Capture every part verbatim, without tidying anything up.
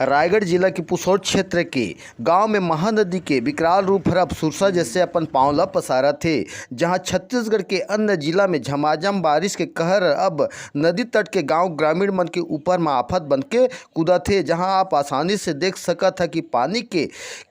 रायगढ़ जिला के पुसौर क्षेत्र के गांव में महानदी के विकराल रूप हर अब सुरसा जैसे अपन पांव ल पसारत हे, जहां छत्तीसगढ़ के अन्य जिला में झमाझम बारिश के कहर अब नदी तट के गांव ग्रामीण मन के ऊपर म आफत बन के कूदत हे, जहां आप आसानी से देख सकत ह कि पानी के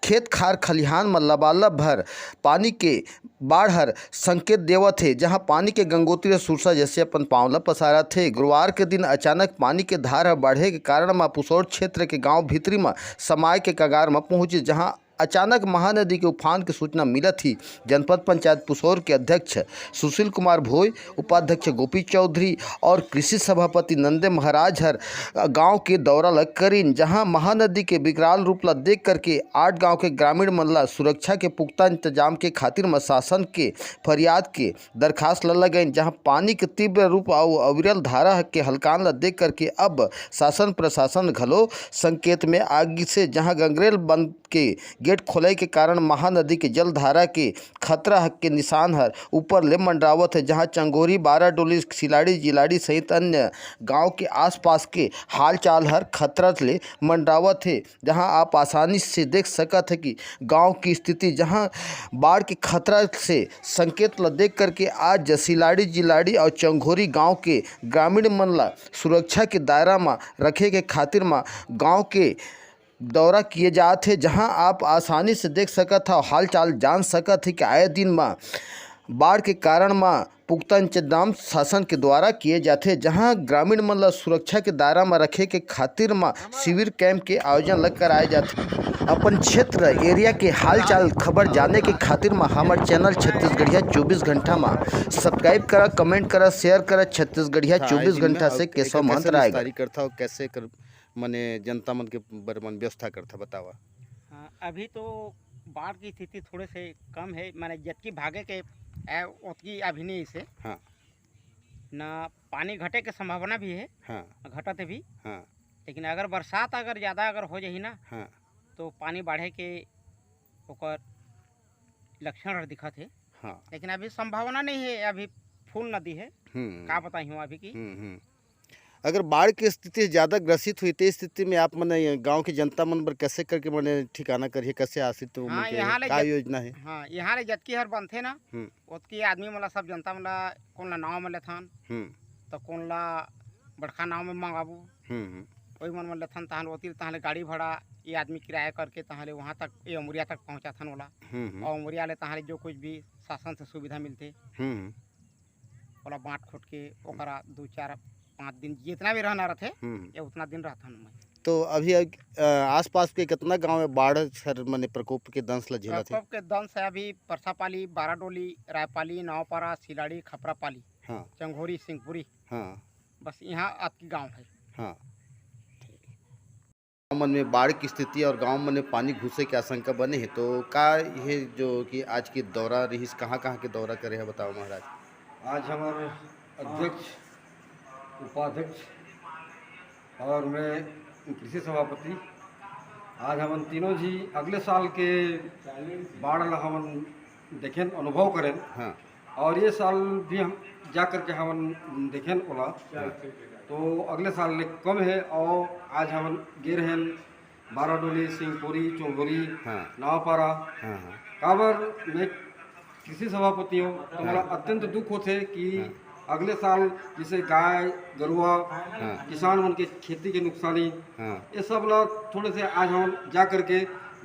खेत खार खलिहान म लबालब भर पानी के बाढ़ हर संकेत देवत हे, जहां पानी के गंगोत्री ह सुरसा जैसे अपन पांव ल पसारत हे। गुरुवार के दिन अचानक पानी के धार ह बढ़े के कारण म पुसौर क्षेत्र के गांव भीतरी म समाय के कगार म पहुंचिस, जहां अचानक महानदी के उफान के सूचना मिलत ही जनपद पंचायत पुसौर के अध्यक्ष सुशील कुमार भोई, उपाध्यक्ष गोपी चौधरी और कृषि सभापति नंदे महाराज हर गांव के दौरा ल करिन, जहां महानदी के विकराल रूप ल देख करके आठ गांव के ग्रामीण मन ल सुरक्षा के पुख्ता इंतजाम के खातिर म शासन के फरियाद के दरखास्त ल लगाइन, जहां पानी के तीव्र रूप अउ अविरल धारा के हलकान ल देख करके अब शासन प्रशासन घलो संकेत में आ गिसे, जहां गंगरेल बंद के गेट खोलई के कारण महानदी के जलधारा के खतरा के निशान हर ऊपर ले मंडरावत हे, जहां चंगोरी, बाराडोली, सिलाड़ी, जिलाड़ी सहित अन्य गांव के आसपास के हालचाल हर खतरा ले मंडरावत हे, जहां आप आसानी से देख सकत हे कि गांव की स्थिति, जहां बाढ़ के खतरा से संकेत ल देख करके आज सिलाड़ी, जिलाड़ी और चंगोरी गांव के ग्रामीण मन ला सुरक्षा के दायरा म रखे के खातिर म गांव के दौरा किए जात हे, जहां आप आसानी से देख सकत हव, हालचाल जान सकत हे कि आए दिन म बाढ़ के कारण म पुख्ता इंतजाम शासन के द्वारा किए जाथे, जहां ग्रामीण मन ल सुरक्षा के दायरा म रखे के खातिर म शिविर कैंप के आयोजन ल कराए जाथे। अपन क्षेत्र एरिया के हालचाल खबर जाने के खातिर म हमर चैनल छत्तीसगढ़िया चौबीस घंटा म सब्सक्राइब करा, कमेंट करा, शेयर करा। छत्तीसगढ़िया हाँ, चौबीस दिन में घंटा से अब केशव कैसे महंत रायगढ़। निस्तारी करथव, कैसे कर, माने जनता मन के बर मन व्यवस्था करथव, बतावा। हाँ, अभी तो बाढ़ की स्थिति थोड़े से कम है, माने जतकी भागे के है, ओतकी अभी नहीं से। हाँ। ना पानी घटे के संभावना भी है, हाँ। घटत भी। हाँ। लेकिन अगर बरसात अगर ज़्यादा अगर हो जाही ना, हाँ। तो पानी बाढ़े के ओकर लक्षण हर दिखत हे। हाँ। लेकिन अभी संभावना नहीं है, अभी फुल नदी है। हम्म। का बताई हूँ अभी की। हम्म, हम्म। अगर बाढ़ के स्थिति से ज़्यादा ग्रसित हुई, तो इस स्थिति में आप मन ये गांव के जनता मन बर कैसे करके मने ठिकाना करिए, कैसे आश्रित हाँ, मन के यहाँ ले का जत-, योजना है? हाँ, यहाँ ले जतकी हर बनथे ना, हम्म। ओतकी आदमी मन ला, सब जनता मन ला, कोन ला नाव में लेथन, हम्म। तो कोन ला बड़का नाव में मंगाबू, हम्म, हम्म। वही मन में लेथन, तहन ओती ले, तहन ले गाड़ी भाड़ा ये आदमी किराया करके, तहन ले वहाँ तक, ये अमरिया तक पहुँचाथन ओला। हम्म, हम्म। और अमरिया ले तहन ले जो कुछ भी शासन से सुविधा मिलथे, हम्म, हम्म। ओला बांट खोट के ओकरा दो चार पाँच दिन जितना भी रहना रहथे, हम्म। ये उतना दिन रहथन मैं। तो अभी अ, आसपास के कितना गांव है बाढ़ सर मने प्रकोप के दंश ला झेलत है? प्रकोप के दंश है अभी परसापाली, बाराडोली, रायपाली, नावपारा, सिलाड़ी, खपरापाली, हाँ। चंगोरी, सिंहपुरी। हाँ। बस यहाँ अतकी गांव है। हाँ। गाँव मन में बाढ़ की स्थिति और गाँव मन में पानी घुसे के आशंका बने हे, तो का ये जो कि आज के दौरा रहिस, कहाँ-कहाँ के दौरा करे हे, बताओ महाराज। आज हमर अध्यक्ष, उपाध्यक्ष और मैं कृषि सभापति, आज हमन तीनों जी अगले साल के बाढ़ ला हमन देखेन, अनुभव करेन। हाँ। और ये साल भी हम जा करके हमन देखेन ओला। हाँ। तो अगले साल ले कम है और आज हमन गे रहेन बाराडोली, सिंहपुरी, चोंगोरी, हाँ। नावपारा। हाँ, हाँ। काबर मैं कृषि सभापति हूँ, तो हाँ। मोला अत्यंत दुख होथे कि हाँ। अगले साल जैसे गाय, गरुआ, हाँ। किसान मन के खेती के नुकसानी, हाँ। ये सब ला थोड़े से आज हम जा करके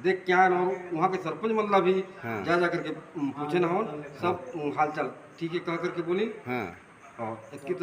देख के आएन और वहाँ के सरपंच मन ला भी हाँ। जा, जा करके, उम, पूछेन हमन, सब, हाँ। उम, हालचाल ठीक है कह करके बोली। हाँ। और इतकी